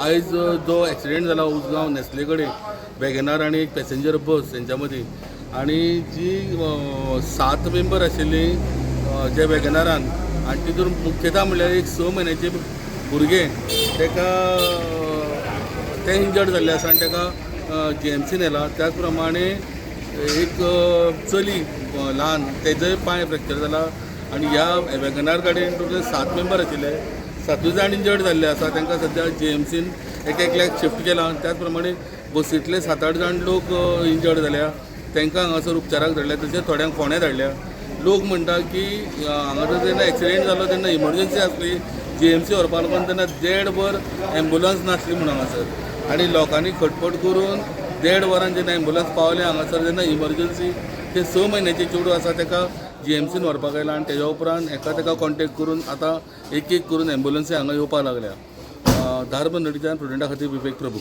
आयज जो एक्सिडेंट जाला उसगांव नेस्ले कडेन वेगनार आनी एक पॅसेंजर बस हेंच्या मदीं आनी जी सात मेंबर आशिल्ली जे वेगनारान आनी तितून मुख्यता म्हणल्यार एक 6 म्हयन्याचे भुरगें ताका तें इंजर्ड जाल्लें आसा आनी ताका जीएमसीन व्हेलां. त्याच प्रमाणे एक चली ल्हान तेजोय पांय फ्रॅक्चर जाला आनी ह्या वेगनार गाडयेन टोटल 7 मेंबर आशिल्ले, 7 जाण इंजर्ड जाल्ले आसा. तांकां सद्या जीएमसीन एक एकल्याक शिफ्ट केला. त्याच प्रमाणे बसींतले 7-8 जाण लोक इंजर्ड जाल्या, तांकां हांगासर उपचाराक धाडल्या, तशेंच थोड्यांक फोंड्या धाडल्या. लोक म्हणटा की हांगासर जेन्ना एक्सिडेंट जालो तेन्ना इमर्जन्सी आसली, जीएमसी व्हरपा लागून तेन्ना 1.5 वर एम्बुलन्स नासली म्हणून हांगासर आनी लोकांनी खटपट करून 1.5 वरान जेन्ना एम्बुलन्स पावले हांगासर तेन्ना इमर्जन्सी ते 6 म्हयन्याचे चेडूं आसा ताका जीएमसीन व्हरपाक आयला आनी तेज्या उपरांत हेका ताका कॉन्टेक्ट करून आतां एक एक करून एम्बुलन्सी हांगा येवपाक लागल्या. धारबंदोडीच्यान प्रुडंटा खातीर विवेक प्रभू.